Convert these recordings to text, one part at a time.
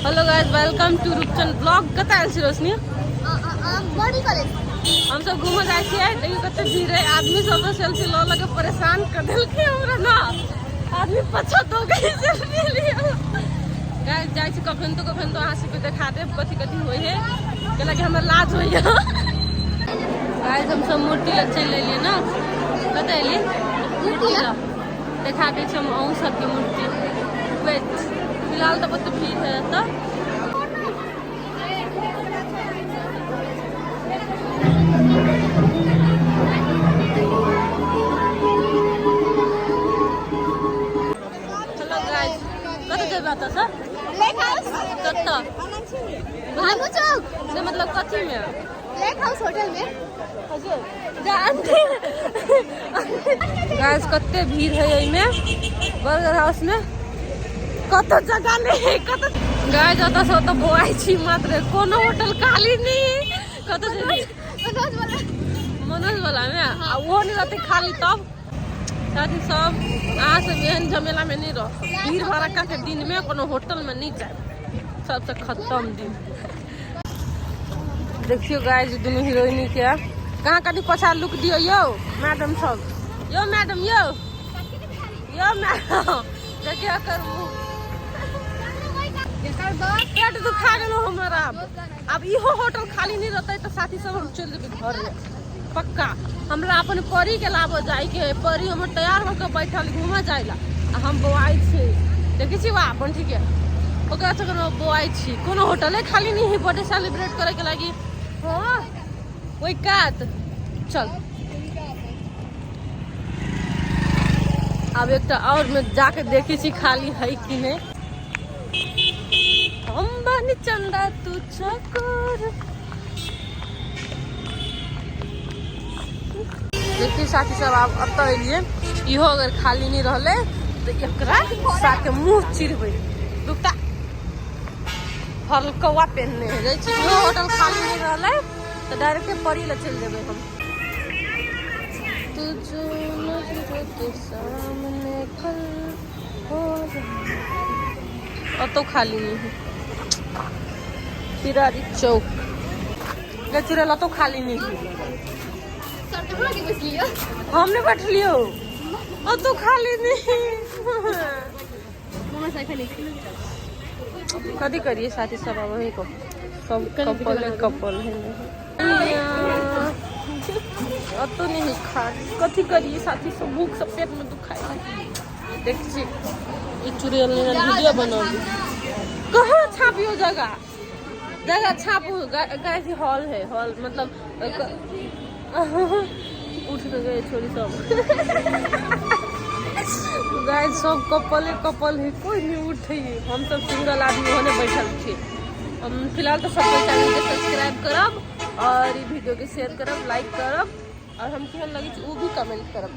Hello guys, welcome to Roopchand blog. कतऽ आयल छी रोशनी? Body college. हम सब घूमऽ जाइ छियै। देखियौ कते भीड़ है। आदमी सब तऽ सेल्फी लऽ लऽ के परेशान कर देलकै हमरा ना। आदमी पछा दो गई सेल्फी लिअ। गाइस, जाइ छी कखन तो कखन तो अहाँ सबके देखा देब कथी कथी होइ है, कैलाकि हमरा लाज होइया। गाइस, हम सब मूर्ति लग चलि एलियै ना। कतऽ एलियै? मूर्ति लग। देखा दै छी हम अहूँ सबके मूर्ति। वेट, फिलहाल तऽ बहुत भीड़ है एतऽ। हेलो गाइस, कतऽ जेबै एतऽसँ? Lake house. कतऽ? भानु चौक। से मतलब कथीमे? लेक हाउस होटल में। गाइस, कते भीड़ है एहिमे। बर्गर हाउस में कतौ जगह नहीं है। कतौ गाइस, ओतऽ से ओतऽ बौआइ छी मात्र, कोनो होटल खाली नहीं। कतऽ जेबही? मनोज वाला। मनोज वाला में आ ओहो नहीं रहते खाली तब। साथी सब, अहाँ सब एहन झमेला में नहीं रह। भीड़ भड़क्का के दिन में कोनो होटल में नहीं जाए, सबसे खत्म दिन। देखियो गाइस, दुनू हीरोइनी के कहाँ कनी पछा लुक दियो। यौ मैडम सब, यौ मैडम, यौ यौ मैडम, देखियो एकर मुँह। पेट दुखा गेलो हमर। आब इहो होटल खाली नहीं रहते तऽ साथी सब, हम चलि जेबै घर पक्का। हमरा अपन परी के लाबऽ जाइके है। परी हमर तैयार होके बैठल घूमऽ जाइला आ हम बौआइ छी। देखै छी वाह बंठी के, ओकरा चक्कर में बौआइ छी। कोनो होटले खाली नहीं है बर्थडे सेलिब्रेट करे के लागी। हाँ, ओहि कात चल। आब एकटा और में जाके देखै छी खाली है कि नहीं। हम बनी चंदा, तू चकोर। देखिए साथी सब, आब एतऽ एलियै। इहो अगर खाली नहीं रहलै तऽ एकरा साथे मुँह चिरबै। रुकता, फलकौआ पेनने है। जाइ छी, इहो होटल खाली नहीं रहलै तऽ डायरेक्टे परी लए चलि जेबै हम। तुझो नजरों के सामने कल हो अतो खाली नहीं है। तिरारी चौक गे चुड़ैल, अतो खाली नहीं है। सर, कहाँ के बैसलियो? हम नहीं बैठलियो, अतो खाली नहीं। मम्मा से खाली। कथी करिए साथी सब? अब वही को सब कपल कपल है। अतो नहीं खा। कथी करिए साथी सब? भूख सब पेट में दुखाई। देख छी ई चुड़ैल ने वीडियो बनाबी। कहाँ छापियो? जगह जगह छापू। गाइस, हॉल है, हॉल मतलब उठ के गए छोरी सब। गाइस, सब कपल कपल है, कोई नहीं उठे। हम सब सिंगल आदमी होने बैठल छी हम फिलहाल। तो सब चैनल के सब्सक्राइब करब और ई वीडियो के शेयर करब, लाइक करब और हम केहन लगे छै वो भी कमेंट करब।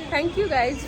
Thank you guys.